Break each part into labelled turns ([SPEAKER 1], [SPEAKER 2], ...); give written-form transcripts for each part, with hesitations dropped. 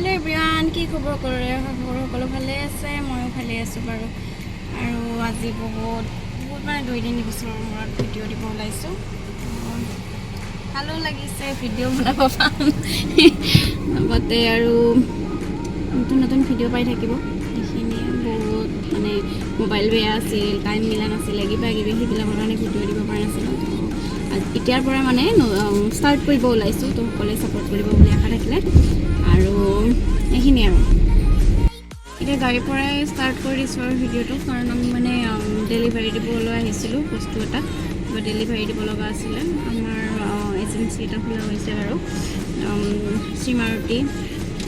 [SPEAKER 1] Hello' everyone, কি খবৰ কৰে? আশা কৰোঁ সকলো ভালে আছে। ময়ো ভালে আছোঁ বাৰু। আৰু আজি বহুত বহুত মানে 2-3 বছৰৰ মূৰত ভিডিঅ' দিব ওলাইছোঁ। ভালো লাগিছে ভিডিঅ' বনাব পাম লগতে আৰু নতুন নতুন ভিডিঅ' পাই থাকিব। সেইখিনিয়ে। বহুত মানে মোবাইল বেয়া আছিল, টাইম মিলা নাছিলে, কিবা কিবি সেইবিলাকৰ কাৰণে ভিডিঅ' দিব পৰা নাছিলোঁ। তো এতিয়াৰ পৰা মানে ষ্টাৰ্ট কৰিব ওলাইছোঁ। তো সকলোৱে ছাপোৰ্ট কৰিব বুলি আশা থাকিলে। আৰু এইখিনিয়ে। আৰু এতিয়া গাড়ীৰ পৰাই ষ্টাৰ্ট কৰি দিছোঁ আৰু ভিডিঅ'টো, কাৰণ আমি মানে ডেলিভাৰী দিবলৈ আহিছিলোঁ বস্তু এটা। কিবা ডেলিভাৰী দিব লগা আছিলে। আমাৰ এজেঞ্চি এটা খোলা হৈছে বাৰু, শ্ৰী মাৰুতি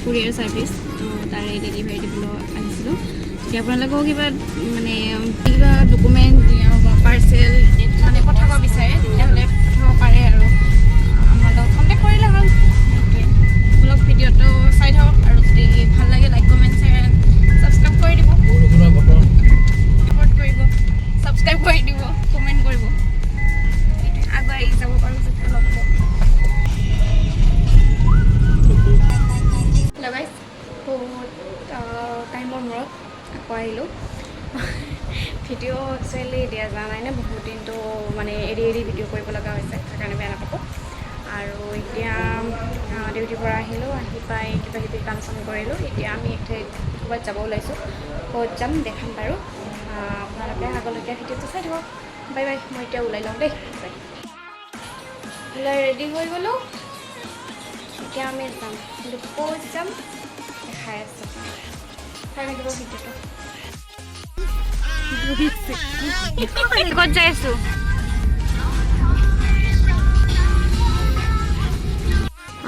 [SPEAKER 1] কুৰিয়াৰ ছাৰ্ভিচ। তো তাৰে ডেলিভাৰী দিবলৈ আহিছিলোঁ। যদি আপোনালোকেও কিবা মানে কিবা ডকুমেণ্ট বা পাৰ্চেল মানে পঠাব বিচাৰে, তেতিয়াহ'লে পঠাব পাৰে আৰু আমাৰ লগত কণ্টেক্ট কৰিলে হ'ল। সেইটোৱে। অলপ ভিডিঅ'টো চাই থাকক আৰু যদি ভাল লাগে, লাইক, কমেণ্ট, শ্বেয়াৰ, ছাবস্ক্ৰাইব কৰি দিব।
[SPEAKER 2] বৰষুণৰ বতৰ।
[SPEAKER 1] ছাপৰ্ট কৰিব, ছাবস্ক্ৰাইব কৰি দিব, কমেণ্ট কৰিব। সেইটোৱে। আগুৱাই যাব পাৰোঁ যাতে অলপ অলপ। হেল্ল' গাইজ, বহুত টাইমৰ মূৰত আকৌ আহিলোঁ। ভিডিঅ' একচুৱেলি দিয়া যোৱা নাই নে বহুত দিনটো, মানে এৰি এৰি ভিডিঅ' কৰিব লগা হৈছে, সেইকাৰণে বেয়া নাপাব। আৰু এতিয়া ডিউটিৰ পৰা আহিলোঁ। আহি পাই কিবা কিবি কাম চাম কৰিলোঁ। এতিয়া আমি এক ঠাইত ক'ৰবাত যাব ওলাইছোঁ। ক'ত যাম দেখাম বাৰু। আপোনালোকে আগলৈকে ভিডিঅ'টো চাই থাকক। বাই বাই, মই এতিয়া ওলাই লওঁ দেই। বাই। ওলাই ৰেডি হৈ গ'লোঁ। এতিয়া আমি যাম, কিন্তু ক'ত যাম দেখাই আছোঁ। চাই থাকিব ভিডিঅ'টো। ক'ত যাই আছোঁ?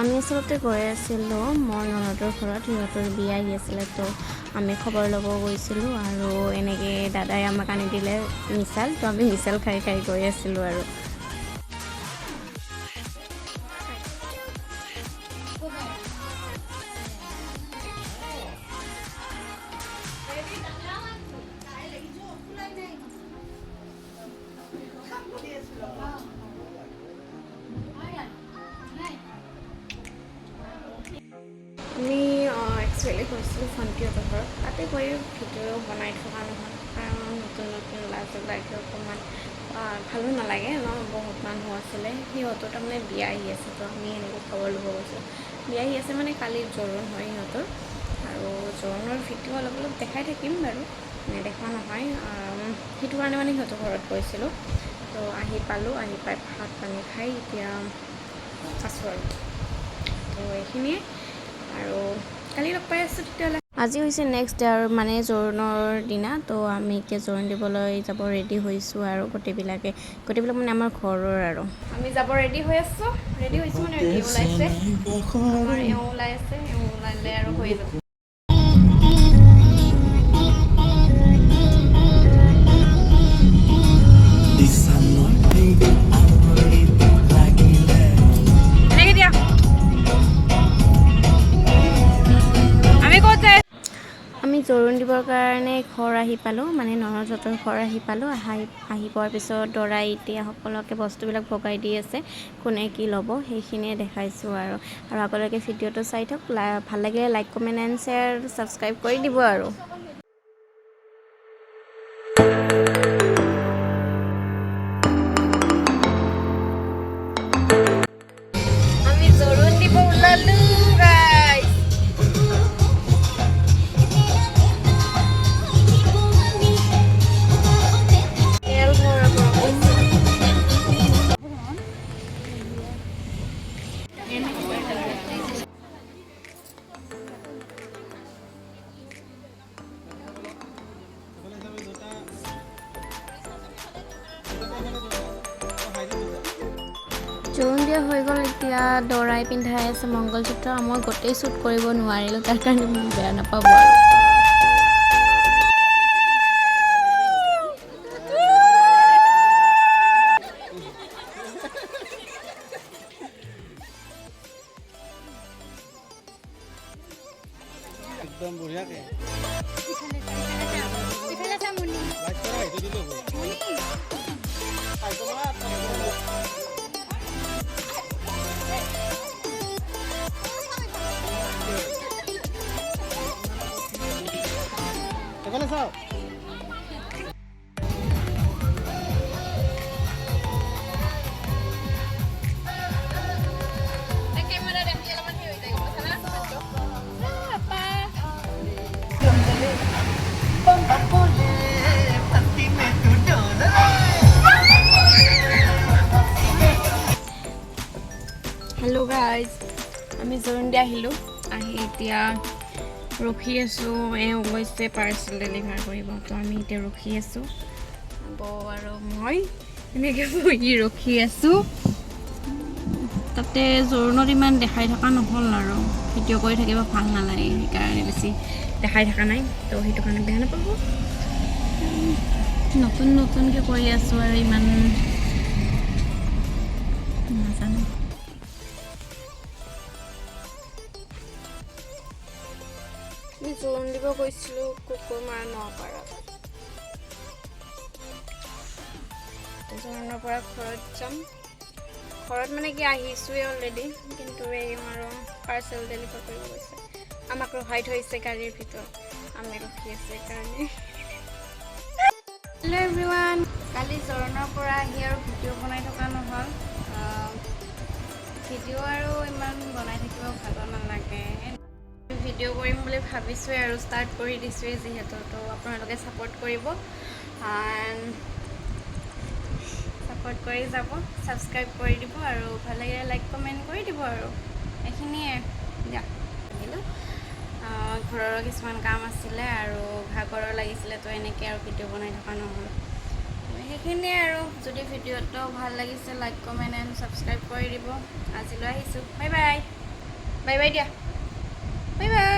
[SPEAKER 3] আমি আচলতে গৈ আছিলোঁ মোৰ ননদৰ ঘৰত। সিহঁতৰ বিয়া আহি আছিলে, তো আমি খবৰ ল'ব গৈছিলোঁ। আৰু এনেকৈ দাদাই আমাক আনি দিলে মিছাল। তো আমি মিছাল খাই খাই গৈ আছিলোঁ। আৰু
[SPEAKER 1] আমি একচুৱেলি গৈছিলোঁ ভণ্টিহঁতৰ ঘৰত। তাতে গৈ ভিডিঅ' বনাই থকা নহ'ল, কাৰণ নতুন নতুন লাজো লাগে অকণমান, ভালো নালাগে ন। বহুত মানুহ আছিলে। সিহঁতৰ তাৰমানে বিয়া আহি আছে, তো আমি এনেকৈ খবৰ ল'ব গৈছোঁ। বিয়া আহি আছে মানে কালি জোৰোণ হয় সিহঁতৰ। আৰু জোৰোণৰ ভিডিঅ' অলপ অলপ দেখাই থাকিম বাৰু, নেদেখুৱা নহয়। সেইটো কাৰণে মানে সিহঁতৰ ঘৰত গৈছিলোঁ। তো আহি পালোঁ। আহি পাই ভাত পানী খাই এতিয়া আছোঁ। আৰু তো এইখিনিয়ে আৰু কালি লগ পাই আছোঁ তেতিয়াহ'লে।
[SPEAKER 3] আজি হৈছে নেক্সট ডে আৰু মানে জোৰোণৰ দিনা। তো আমি এতিয়া জোৰোণ দিবলৈ যাব ৰেডি হৈছোঁ আৰু গোটেইবিলাকে, গোটেইবিলাক মানে আমাৰ ঘৰৰ আৰু
[SPEAKER 1] আমি যাব ৰেডি হৈ আছোঁ। ৰেডি হৈছোঁ মানে ৰেডি ওলাইছে আমাৰ। এওঁ ওলাই আছে। এওঁ ওলালে আৰু হৈ যাব।
[SPEAKER 4] লাগিলে।
[SPEAKER 1] এনেকৈ দিয়া। আমি ক'ত যাই
[SPEAKER 3] আমি জোৰোণ দিবৰ কাৰণে ঘৰ আহি পালোঁ, মানে ননদহঁতৰ ঘৰ আহি পালোঁ। আহি আহি পোৱাৰ পিছত দৰাই এতিয়া সকলোকে বস্তুবিলাক ভগাই দি আছে, কোনে কি ল'ব সেইখিনিয়ে দেখাইছোঁ। আৰু আৰু আগলৈকে ভিডিঅ'টো চাই থাকক। ভাল লাগিলে like, comment and share, subscribe কৰি দিব। আৰু
[SPEAKER 1] আমি জোৰোণ দিব ওলালো গাইজ। তেল ভৰাব গৈছে।
[SPEAKER 3] জোৰোণ দিয়া হৈ গ'ল। এতিয়া দৰাই পিন্ধাই আছে মংগলসূত্ৰ। মই গোটেই শ্বুট কৰিব নোৱাৰিলোঁ, তাৰ কাৰণে মোক বেয়া নাপাব। আৰু
[SPEAKER 2] একদম বঢ়িয়াকে লাইট কৰা, সেইটো দিলে হ'ব। আহিব নহয়। এইফালে চাওক।
[SPEAKER 1] কেমেৰা দেখি অলপমান সেই হৈ যায়, গম পাইছা না? আপা। হেল্ল' গাইজ, আমি জোৰোণ দি আহিলোঁ। আহি এতিয়া ৰখি আছোঁ। এওঁ গৈছে পাৰ্চেল ডেলিভাৰ কৰিব, তো আমি এতিয়া ৰখি আছোঁ। বৌ আৰু মই এনেকৈ বহি ৰখি আছোঁ। তাতে জোৰোণত ইমান দেখাই থকা নহ'ল আৰু ভিডিঅ' কৰি থাকিব ভাল নালাগে, সেইকাৰণে বেছি দেখাই থকা নাই। তো সেইটো কাৰণে বেয়া নাপাব। নতুন নতুনকৈ কৰি আছোঁ আৰু ইমান নাজানো। আমি জোৰোণ দিব গৈছিলোঁ কুকুৰমাৰা নপাৰাত। জোৰোণৰ পৰা ঘৰত যাম। ঘৰত মানে কি, আহিছোঁৱেই অলৰেডি, কিন্তু এই আৰু পাৰ্চেল ডেলিভাৰ কৰিব গৈছে। আমাক ৰখাই থৈছে গাড়ীৰ ভিতৰত, আমি ৰখি আছোঁ সেইকাৰণে। হেল্ল' এভৰিৱান, কালি জোৰোণৰ পৰা আহি আৰু ভিডিঅ' বনাই থকা নহ'ল। ভিডিঅ' আৰু ইমান বনাই থাকিব ভালো নালাগে। ভিডিঅ' কৰিম বুলি ভাবিছোঁৱে আৰু ষ্টাৰ্ট কৰি দিছোঁৱেই যিহেতু, তো আপোনালোকে ছাপোৰ্ট কৰিব, ছাপোৰ্ট কৰি যাব, ছাবস্ক্ৰাইব কৰি দিব আৰু ভাল লাগিলে লাইক কমেণ্ট কৰি দিব আৰু এইখিনিয়ে। দিয়া আহিলোঁ। ঘৰৰো কিছুমান কাম আছিলে আৰু ভাগৰো লাগিছিলে, তো এনেকৈ আৰু ভিডিঅ' বনাই থকা নহ'ল। সেইখিনিয়ে আৰু যদি ভিডিঅ'টো ভাল লাগিছে, লাইক, কমেণ্ট এণ্ড ছাবস্ক্ৰাইব কৰি দিব। আজিলৈ আহিছোঁ, বাই বাই। বাই বাই দিয়া, বাই বাই।